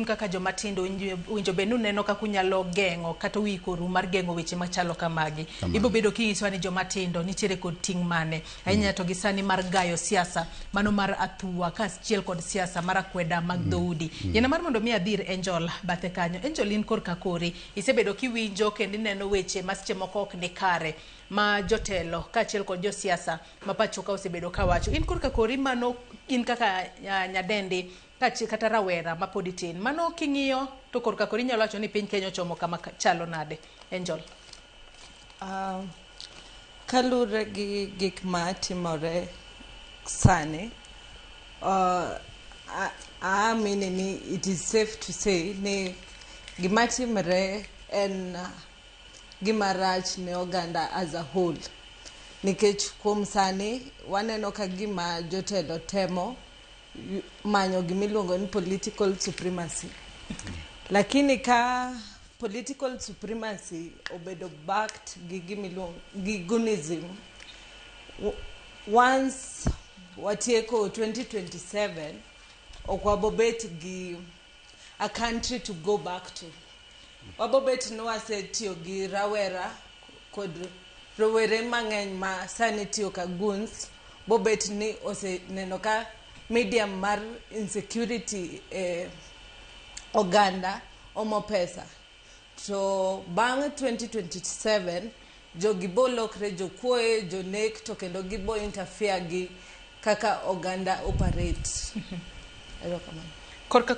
Kaka joma tindo winjo bed ni uneno kaka unyalo geng'o kata uikoru mar geng'o weche machalo kamagi. Ibo bedo kinyisowa ni joma tindo nitiere kod ting' mane ahinya to gi sani mar gayo siasa mano mar athuwa kaachiel kod siasa mar akweda mag dhoudi. Yiena mar mondo mi adhir Angel bathe kanyo. Angel, in korka kori isebedo kiwinjo kendo ineno weche ma seche moko ok ni kare ma jotelo kaachiel kod josiasa ma pacho ka osebedo kawacho. In korka kori mano in kaka nyadendi kata rawera mapod itin, mano king'iyo to korka kori inyalo wacho ni piny Kenya ochomo kama chalo nade, Angel? Kalure gi gik ma timore sani, aamini ni it is safe to say ni gima timre en gima rach ne oganda as a whole. Nikech kuom sani waneno ka gima jotelo temo manyo gimiluongo ni political supremacy. Lakini ka political supremacy obedo backed gi gimiluongo gi goonism, once watieko 2027, ok wabobet gi a country to go back to. Wabobet ni wasetiyo gi rawera kod rowere mang'eny ma sani tiyo ka goons, bobet ni oseneno ka medium mar insecurity e oganda omo pesa. To bang' 2027 jogi bolokre jokuoe, jonek, to kendo gibo interfere gi kaka oganda operate. Erokamano. Korka